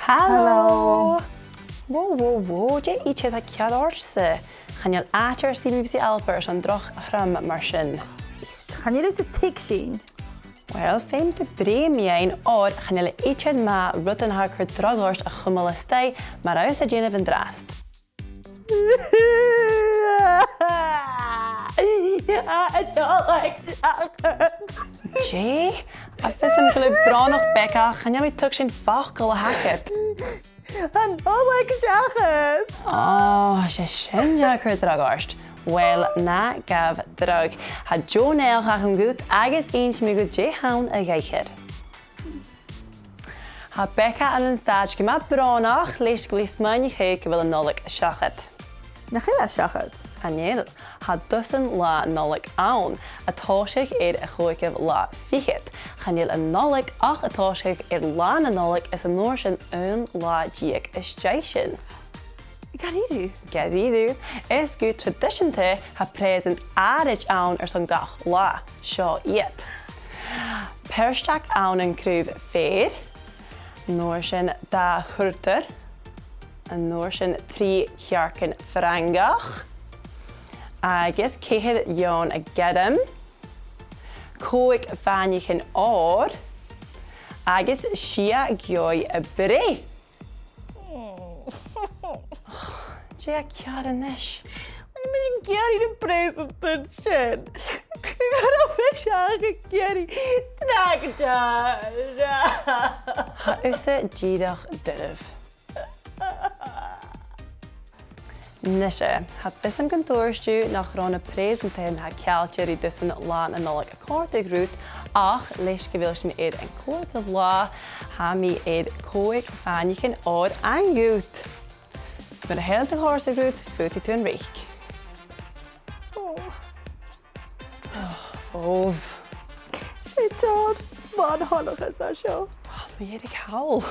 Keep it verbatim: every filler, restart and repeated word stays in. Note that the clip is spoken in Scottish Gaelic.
Halò! Halò! Whoa, whoa, whoa, dè idir a tha ceàrr ort-sa? Chan eil àite air C B B C Alba airson droch throm mar sin. Is, chan eil thusa a' tuigsinn. Uill, feumaidh tu bruidhinn mu dheidhinn, oir chan eil e idir math rudan a tha a' cur dragh ort a chumail a-staigh, mar a tha thusa a' dèanamh an-dràsta. Tha an Nollaig seachad. Dè? Tha fios agam gu bheil thu brònach, Becca, chan eil mi a' tuigsinn facal a th' agad. Tha an Nollaig seachad. Ò, 's e sin a tha a' cur dragh ort. Uill, na gabh dragh. Tha deagh naidheachd agam dhut agus innsidh mi dhut dè th' ann a dh'aithghearr. Tha Becca ann an staid gu math brònach leis gu bheil i a' smaoineachadh gu bheil an Nollaig seachad. Nach eil e seachad? Chan eil. Tha dusan latha Nollaig ann, a' tòiseachadh air a' chòigeamh latha fichead. Chan eil an Nollaig ach a' tòiseachadh air Latha na Nollaig is an uair sin aon latha deug às dèidh sin. Gu dearbh? Gu dearbh. Is gu traidiseanta, tha preusant àraid ann airson gach latha. Seo iad. Pearsa ann an craobh feur, an uair sin dà thurtar, an uair sin trì cearcan Frangach, agus ceithir eòin a' gairm, còig fàinneachan òir, agus sia geòidh a' breith. Dè tha ceàrr a-nis? Chan eil mise ag iarraidh na preusant sin. Chan eil mise ag iarraidh. Chan eil. Tha thusa dìreach doirbh. Nise, tha fios agam gun tuirt thu nach robh na preusant a tha ceangailte ri dusan Latha na Nollaig a' còrdadh riut, ach leis gu bheil sinn air a' chòigeamh latha, tha mi air còig fàinneachan òir fhaighinn dhut. Mura h-eil iad a' còrdadh riut, faodaidh tu an reic. Ò. Ò, ò. 'S e deagh bhana-thoileachas a tha seo. Ò, mu dheireadh thall.